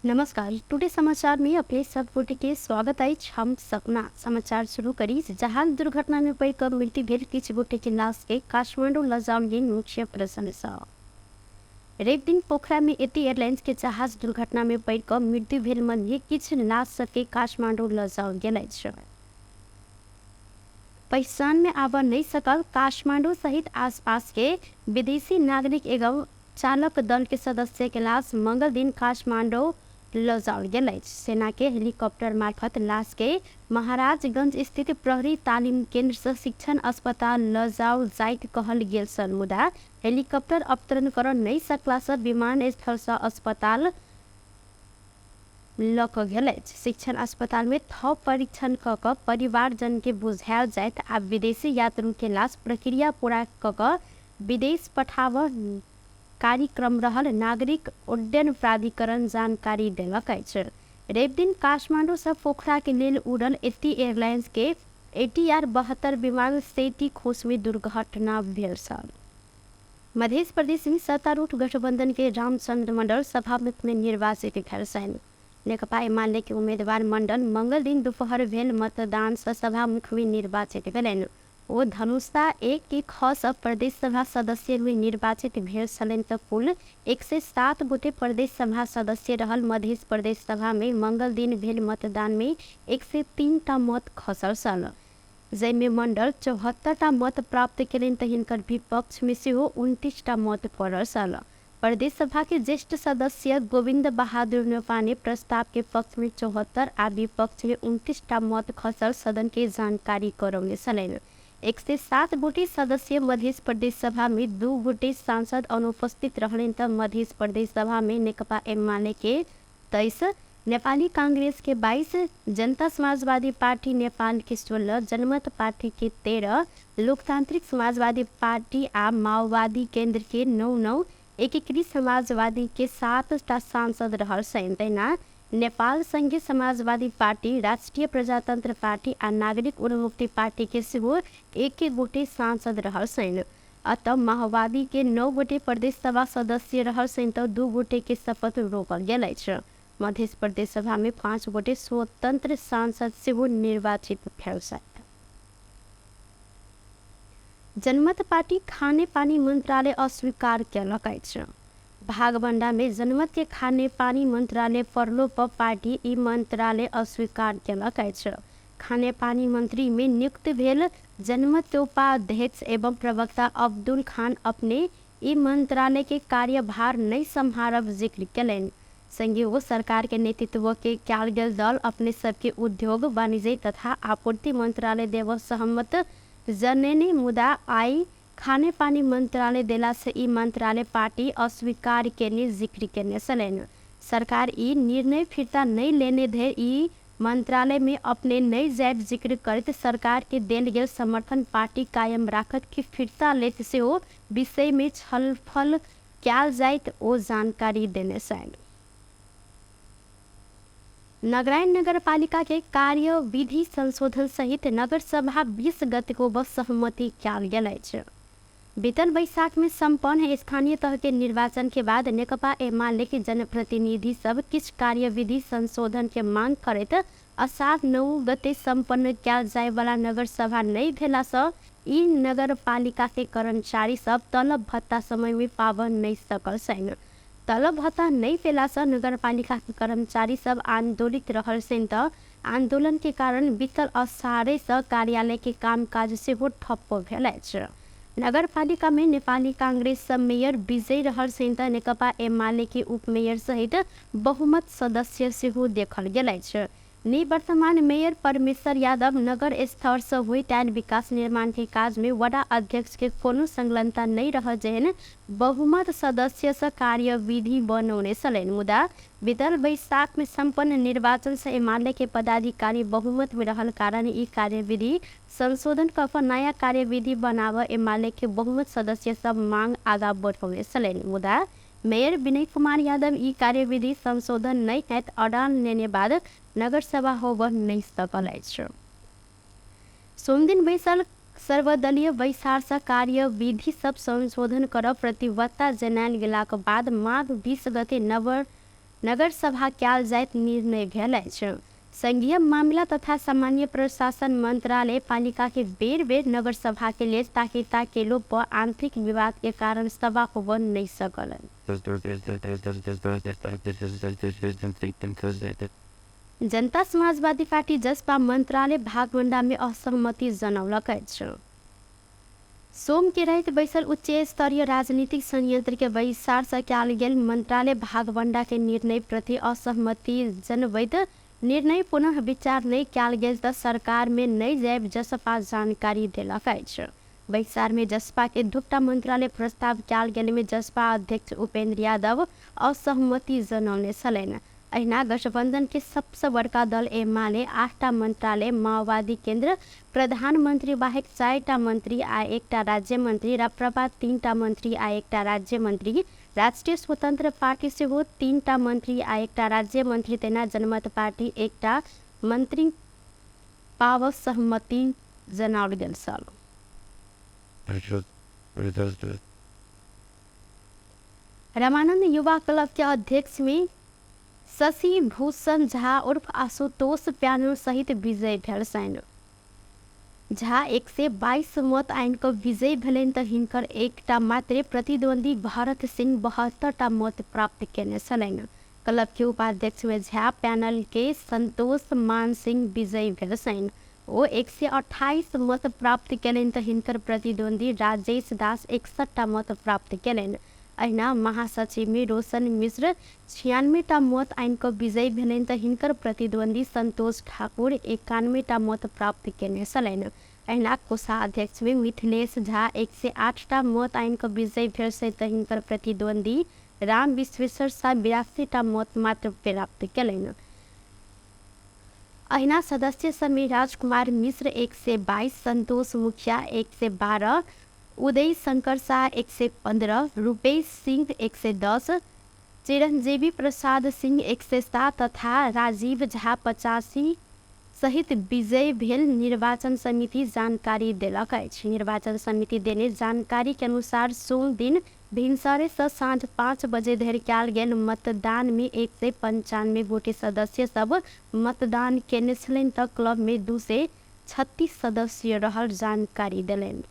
नमस्कार, टुडे समाचार में अपने सब गोटे के स्वागत अछि। हम सपना समाचार शुरू करी। जहाज दुर्घटना में पड़ि कऽ मृत्यु भेल किछु गोटे के लाश के काठमांडू लऽ जाओल गेल मुख्य प्रश्न सँ। रवि दिन पोखरा में एती एयरलाइंस के जहाज दुर्घटना में पड़ि कऽ मृत्यु भेल मध्ये किछु लाश सबके काठमांडू लऽ जाओल गेल अछि। पहिचान में आबऽ नहि सकल काठमांडू सहित आसपास के विदेशी नागरिक एवं चालक दल के सदस्य के लाश मंगल दिन काठमांडू लऽ जाओल गेल अछि। सेना के हेलीकॉप्टर मार्फत लाश के महाराजगंज स्थित प्रहरी तालिम केंद्र से शिक्षण अस्पताल लऽ जाओल जाइत कहल गेल छल, मुदा हेलीकॉप्टर अवतरण करऽ नहि सकला से विमानस्थल से अस्पताल लऽ कऽ गेल अछि। शिक्षण अस्पताल में थप परीक्षण कऽ कऽ परिवारजन के बुझायल जाइत आ विदेशी यात्रु के लाश प्रक्रिया पूरा कऽ कऽ विदेश पठाबऽ कार्यक्रम रहल नागरिक उड्डयन प्राधिकरण जानकारी देलक अछि। रवि दिन काठमांडू सँ पोखरा के लेल उड़ल एती एयरलाइंस के एटीआर 72 विमान सेती खोस में दुर्घटना भेल छल। मध्य प्रदेश में सत्तारूढ़ गठबंधन के रामचंद्र मंडल सभामुख में निर्वाचित भेल छनि। नेकपा एमाले के उम्मीदवार मंडल मंगल दिन दोपहर भेल मतदान सँ सभामुख में निर्वाचित भेलनि। ओ धनुषा 1 के ख सँ प्रदेश सभा सदस्य में निर्वाचित भेल छलनि त कुल 107 गोटे प्रदेश सभा सदस्य रहल मध्य प्रदेश सभा में मंगल दिन भेल मतदान में 103 टा मत खसल छल, जाहिमे मंडल 74 टा मत प्राप्त केलनि त हिनकर विपक्ष में सेहो 29 टा मत पड़ल छल। प्रदेश सभा के ज्येष्ठ सदस्य गोविंद बहादुर न्यौपाने प्रस्ताव के पक्ष में 74 आ विपक्ष में 29 टा मत खसल सदन के जानकारी करौने छलनि। 107 गोटे सदस्य मध्य प्रदेश सभा में 2 गोटे सांसद अनुपस्थित रहलनि त मध्य प्रदेश सभा में नेकपा एमाले के 23, नेपाली कांग्रेस के 22, जनता समाजवादी पार्टी नेपाल के 16, जनमत पार्टी के 13, लोकतांत्रिक समाजवादी पार्टी आ माओवादी केंद्र के 9-9, एकीकृत समाजवादी के 7 टा सांसद रहल छनि। तहिना नेपाल संघीय समाजवादी पार्टी, राष्ट्रीय प्रजातंत्र पार्टी आ नागरिक उन्मुक्ति पार्टी के सेहो एक गोटे सांसद रहल छनि। अतः माओवादी के 9 गोटे प्रदेश सभा सदस्य रहल छनि त 2 गोटे के शपथ रोकल गेल अछि। मध्य प्रदेश सभा में 5 गोटे स्वतंत्र सांसद सेहो निर्वाचित भेल छथि। जनमत पार्टी खाने पानी मंत्रालय अस्वीकार केलक अछि। भागबंडा में जनमत के खाने पानी मंत्रालय पड़लो पर पार्टी ई मंत्रालय अस्वीकार केलक अछि। खाने पानी मंत्री में नियुक्त भेल जनमत के उपाध्यक्ष एवं प्रवक्ता अब्दुल खान अपने ई मंत्रालय के कार्यभार नहीं सम्हारब जिक्र केलनि। संगे ओ सरकार के नेतृत्व के कयल गेल दल अपने सबके उद्योग, वाणिज्य तथा आपूर्ति मंत्रालय देव सहमत जनेने, मुदा आई खाने पानी मंत्रालय देला से ई मंत्रालय पार्टी अस्वीकार केने जिक्र केने छलनि। सरकार ई निर्णय फिर्ता नहीं लेने धरि ई मंत्रालय में अपने नहीं जायब जिक्र करैत सरकार के देल गेल समर्थन पार्टी कायम राखत कि फिर्ता लेत सेहो विषय में छलफल कयल जाइत ओ जानकारी देने छलनि। नगरायण नगरपालिका के कार्यविधि संशोधन सहित नगरसभा 20 गते को बस सहमति कयल गेल अछि। बीतल बैसाख में संपन्न स्थानीय तह के निर्वाचन के बाद नेकपा एमाले के जनप्रतिनिधि सब किछु कार्यविधि संशोधन के मांग करैत अषाढ़ 9 गते संपन्न कयल जायवला नगरसभा नहि भेला सँ ई नगरपालिका के कर्मचारी सब तलब भत्ता समय में पाबऽ नहि सकल छनि। तलब भत्ता नहि पेला सँ नगरपालिका के कर्मचारी सब आंदोलित रहल छनि त आंदोलन के कारण बीतल अषाढ़े सँ कार्यालय के कामकाज सेहो ठप्प भेल अछि। नगरपालिका में नेपाली कांग्रेस सँ मेयर विजयी रहल छनि त नेकपा एमाले के उपमेयर सहित बहुमत सदस्य सेहो देखल गेल अछि। निवर्तमान मेयर परमेश्वर यादव नगर स्तर सँ होइत आयल विकास निर्माण के काज में वडा अध्यक्ष के कोनो संलग्नता नहि रहल जेहन बहुमत सदस्य सँ कार्यविधि बनौने छलनि, मुदा बीतल बैसाख में संपन्न निर्वाचन सँ एमाले के पदाधिकारी बहुमत में रहल कारण ई कार्यविधि संशोधन कऽ कऽ नया कार्यविधि बनाबऽ एमाले के बहुमत सदस्य सब मांग आगा बढ़ौने छलनि, मुदा मेयर विनय कुमार यादव ई कार्यविधि संशोधन नहि हैत अडान लेने बाद नगरसभा होबऽ नहि सकल अछि। सोमदिन बैसल सर्वदलीय बैसार सँ कार्यविधि सब संशोधन करब प्रतिबद्धता जनायल गेलाक बाद माघ 20 गते नगरसभा कयल जाइत निर्णय भेल अछि। संघीय मामिला तथा सामान्य प्रशासन मंत्रालय पालिका के बेर बेर नगरसभा के लेल ताकेता केलो पर आंतरिक विवाद के कारण सभा होबऽ नहि सकल। जनता समाजवादी पार्टी जसपा मंत्रालय भागवण्डा में असहमति जनौलक अछि। सोम के राति बैसल उच्च स्तरीय राजनीतिक संयंत्र के बैसार से कयल गेल मंत्रालय भागवण्डा के निर्णय प्रति असहमति जनबैत निर्णय पुनः विचार नहि कयल गेल तऽ सरकार में नहि जायब जसपा जानकारी देलक अछि। बैसार में जसपा के दूटा मंत्रालय प्रस्ताव कयल गेल में जसपा अध्यक्ष उपेंद्र यादव असहमति जनौने छलनि। अहिना गठबंधन के सबसे बड़का दल एमाले 8टा मंत्रालय, माओवादी केंद्र प्रधानमंत्री बाहेक 4टा मंत्री आ 1टा राज्य मंत्री, राप्रपा 3टा मंत्री आ 1टा राज्य मंत्री, राष्ट्रिय स्वतंत्र पार्टी सेहो 3टा मंत्री आ 1टा राज्य मंत्री, तेना जनमत पार्टी 1टा मंत्री पाव सहमति जनाओल गेल छल। रामानंद युवा क्लब के अध्यक्ष में शशि भूषण झा उर्फ आशुतोष प्यानो सहित विजय भेल छनि। झा 122 मत आनि कऽ विजय भेलनि तऽ हिनकर एकटा मात्रे प्रतिद्वंदी भरत सिंह 72टा मत प्राप्त केने छलनि। क्लब के उपाध्यक्ष में झा पैनल के संतोष मान सिंह विजयी भेल छनि। ओ 128 मत प्राप्त केलनि तऽ हिनकर प्रतिद्वंदी राजेश दास 61टा मत प्राप्त केलनि। अहिना महासचिव में रोशन मिश्र 96टा मत आनि कऽ विजयी भेलनि तऽ हिनकर प्रतिद्वंदी संतोष ठाकुर 91टा मत प्राप्त केने छलनि। अहिना कोषाध्यक्ष में मिथिलेश झा 108टा मत आनि कऽ विजयी भेल छथि तऽ हिनकर प्रतिद्वंदी राम विश्वेश्वर साह 82टा मत मात्र प्राप्त केलनि। अहिना सदस्य सभमे राजकुमार मिश्र 122, संतोष मुखिया 112, उदय शंकर शाह 115, रूपेश सिंह 110, चिरंजीवी प्रसाद सिंह 107 तथा राजीव झा 85 सहित विजय भेल निर्वाचन समिति जानकारी देलक अछि। निर्वाचन समिति देने जानकारी के अनुसार सोम दिन भिनसरे से साँझ 5 बजे धरि कयल गेल मतदान में 195 गोटे सदस्य सब मतदान केने छलनि तऽ क्लब में 236 सदस्य रहल जानकारी देलनि।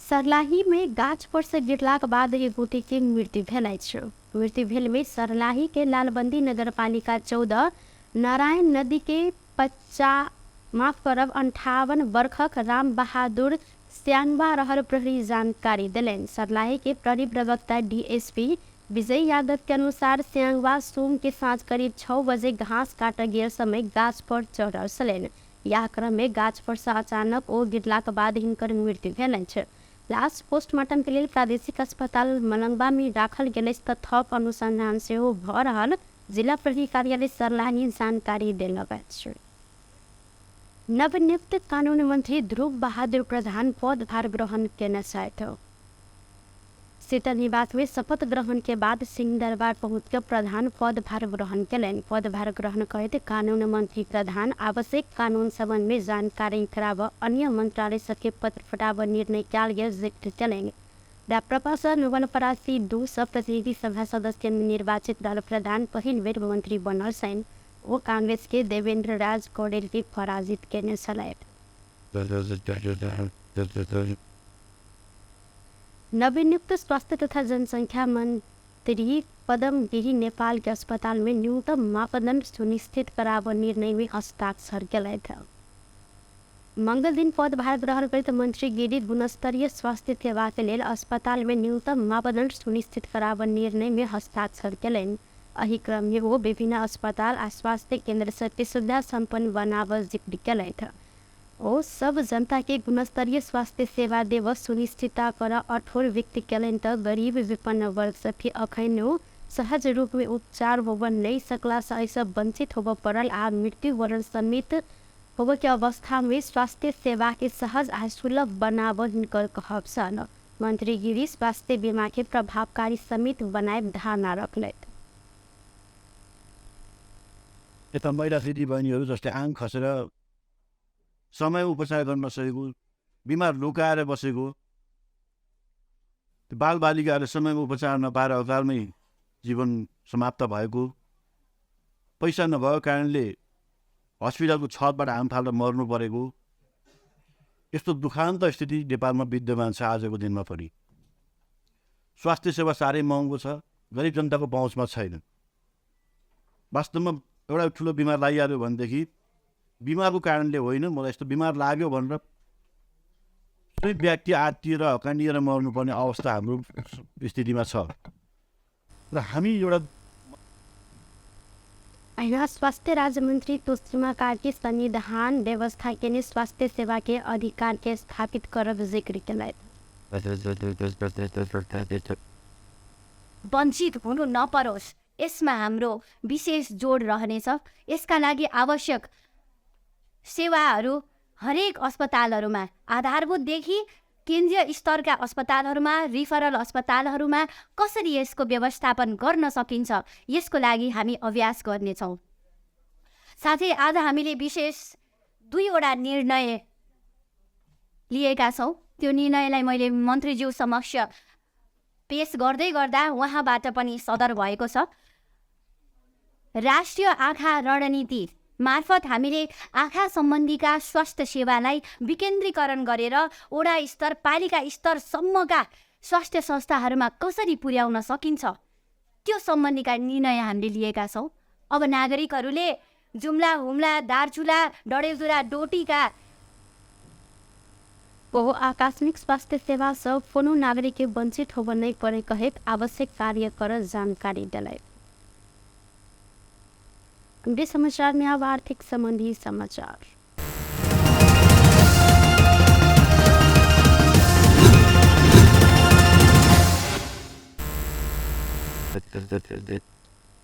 सर्लाही में गाछ पर से गिरलाक बाद एक गोटे के मृत्यु भेल अछि। मृत्यु भेल में सर्लाही के लालबंदी नगरपालिका 14 नारायण नदी के 58 वर्षक राम बहादुर स्यांगबा रहल प्रहरी जानकारी देलनि। सर्लाही के प्रहरी प्रवक्ता डीएसपी विजय यादव के अनुसार स्यांगबा सोम के साँझ करीब 6 बजे घास काटऽ गेल समय गाछ पर चढ़ल छलनि। यह क्रम में गाछ पर से अचानक ओ गिरलाक बाद हिनकर मृत्यु भेल अछि। लाश पोस्टमार्टम के लेल प्रादेशिक अस्पताल मलंगवा में राखल गेल अछि तऽ थप अनुसंधान सेहो भऽ रहल जिला प्रहरी कार्यालय सर्लाही जानकारी देलक अछि। नवनियुक्त कानून मंत्री ध्रुव बहादुर प्रधान पदभार ग्रहण केने छथि। शीतल निवास में शपथ ग्रहण के बाद सिंहदरबार पहुँच के प्रधान पदभार ग्रहण केलनि। पदभार ग्रहण करैत कानून मंत्री प्रधान आवश्यक कानून संबंध में जानकारी कराबऽ अन्य मंत्रालय सबके पत्र पठाबऽ निर्णय कयल गेल जिक्र केलनि। राप्रपा सँ नवलपरासी 2 सँ प्रतिनिधि सभा सदस्य में निर्वाचित रहल प्रधान पहिल बेर मंत्री बनल छनि। ओ कांग्रेस के देवेंद्र राज कौडेल के पराजित केने छलथि। नवनियुक्त स्वास्थ्य तथा जनसंख्या मंत्री पदम गिरी नेपाल के अस्पताल में न्यूनतम मापदंड सुनिश्चित कराबऽ निर्णय में हस्ताक्षर केलथि। मंगल दिन पदभार ग्रहण करैत मंत्री गिरी गुणस्तरीय स्वास्थ्य सेवा के लेल अस्पताल में न्यूनतम मापदंड सुनिश्चित कराबऽ निर्णय में हस्ताक्षर केलनि। एहि क्रम में ओ विभिन्न अस्पताल आ स्वास्थ्य केंद्र सबके सुविधा संपन्न बनाबऽ जिक्र केलथि। ओ सब जनता के गुणस्तरीय स्वास्थ्य सेवा देव सुनिश्चितता कर अठोर व्यक्त केलनि तऽ गरीब विपन्न वर्ग सबके अखनो सहज रूप में उपचार होबऽ नहि सकला से एहिसँ वंचित होबऽ पड़ल आ मृत्यु वरण समेत होबऽ के अवस्था में स्वास्थ्य सेवा के सहज आ सुलभ बनाबऽ हिनकर कहब छल। मंत्री गिरी स्वास्थ्य बीमा के प्रभावकारी समिति बनायब धारणा रखलथि। यता महिला दिदीबहिनीहरू जसले आङ खसेर समय उपचार गर्न नसकेको, बिमार लुकाएर बसेको, त्यो बालबालिकाहरू समयमा उपचार नपाएर अकालमै जीवन समाप्त भएको, पैसा नभएको कारणले हस्पिटलको छतबाट हाम फाल्दा मर्नु परेको, यस्तो दुखान्त स्थिति नेपालमा विद्यमान छ आजको दिनमा पनि। स्वास्थ्य सेवा साह्रै महँगो छ, गरिब जनताको पहुँचमा छैन। वास्तवमा एउटा ठुलो बिमार लागिहाल्यो भनेदेखि बिमारको कारणले होइन, मलाई यस्तो बिमार लाग्यो भनेर सबै व्यक्ति आत्तिएर हकानिएर मर्नुपर्ने अवस्था हाम्रो स्थितिमा छ। र हामी एउटा यहाँ स्वास्थ्य राज्य मंत्री तुलसीमा कार्की संविधान व्यवस्था के ने स्वास्थ्य सेवा के अधिकार के स्थापित करब जिक्र केलथि। वञ्चित हुनु नपरोस् यसमा हाम्रो विशेष जोड रहनेछ। यसका लागि आवश्यक सेवाहरू हरेक अस्पतालहरूमा, आधारभूतदेखि केन्द्रीय स्तरका अस्पतालहरूमा, रिफरल अस्पतालहरूमा कसरी यसको व्यवस्थापन गर्न सकिन्छ यसको लागि हामी अभ्यास गर्नेछौँ। साथै आज हामीले विशेष दुईवटा निर्णय लिएका छौँ। त्यो निर्णयलाई मैले मन्त्रीज्यू समक्ष पेश गर्दै गर्दा उहाँबाट पनि सदर भएको छ। राष्ट्रिय आँखा रणनीति मार्फत हामीले आँखा सम्बन्धीका स्वास्थ्य सेवालाई विकेन्द्रीकरण गरेर वडा स्तर, पालिका स्तरसम्मका स्वास्थ्य संस्थाहरूमा कसरी पुर्याउन सकिन्छ त्यो सम्बन्धीका निर्णय हामीले लिएका छौँ। अब नागरिकहरूले जुम्ला, हुम्ला, दार्चुला, डडेलधुरा, डोटीका ओ आकस्मिक स्वास्थ्य सेवा सँ कोनो नागरिक के वंचित होबय नहि पड़े कहैत आवश्यक कार्य कर जानकारी देलथि। समाचार में अब आर्थिक संबंधी समाचार।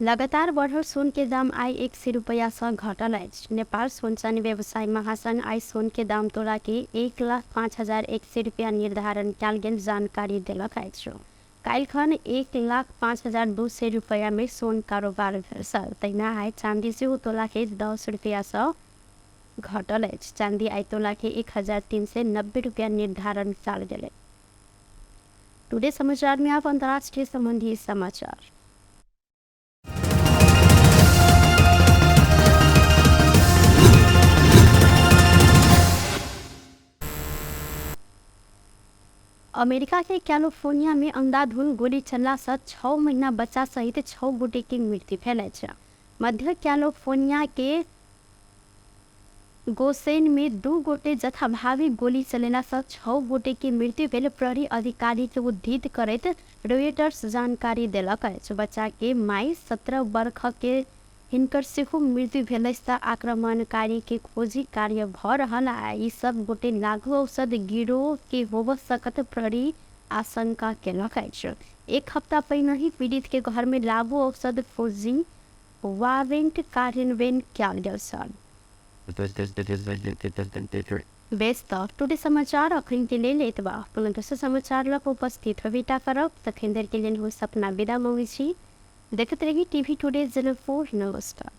लगातार बढ़ल सोन के दाम आइ 100 रुपया से घटल अछि। नेपाल सोन चानी व्यवसाय महासंघ आइ सोन के दाम तोला के 1,05,100 रुपया निर्धारण कयल गेल जानकारी देलक अछि। काल्हिखन 1,05,200 रुपया में सोन कारोबार भेल छल। तहिना आइ चांदी सेहो तोला के 10 रुपया से घटल अछि। चांदी आइ तोला के 1,390 रुपया निर्धारण कयल गेल। टुडे समाचार में आप अंतर्राष्ट्रीय संबंधी समाचार। अमेरिका के कैलिफोर्निया में अंधाधुंध गोली चलला से 6 महीना बच्चा सहित 6 गोटे के मृत्यु भेल अछि। मध्य कैलिफोर्निया के गोसेन में 2 गोटे जथाभावी गोली चलेला से 6 गोटे के मृत्यु भेल प्रहरी अधिकारी के उद्धृत करैत रॉयटर्स जानकारी देलक अछि। बच्चा के माई 17 वर्ष के हिनकर सेहो मृत्यु भेल अछि। आक्रमणकारी के खोजी कार्य भ रहल आ ई सब गोटे लागू औषध गिरोह के होब सकत प्रहरी आशंका केलक अछि। एक हफ्ता पहिने ही पीड़ित के घर में लागू औषध खोजी वारंट कार्यान्वयन कयल गेल छल। बेस त टुडे समाचार अखन के लेल एतबा। पुनः दोसर समाचार लग उपस्थित होबेटा करब। तखन देर के लेल हो सपना विदा मंगै छी। देखते रही टीवी टुडे जनकपुर। नमस्कार।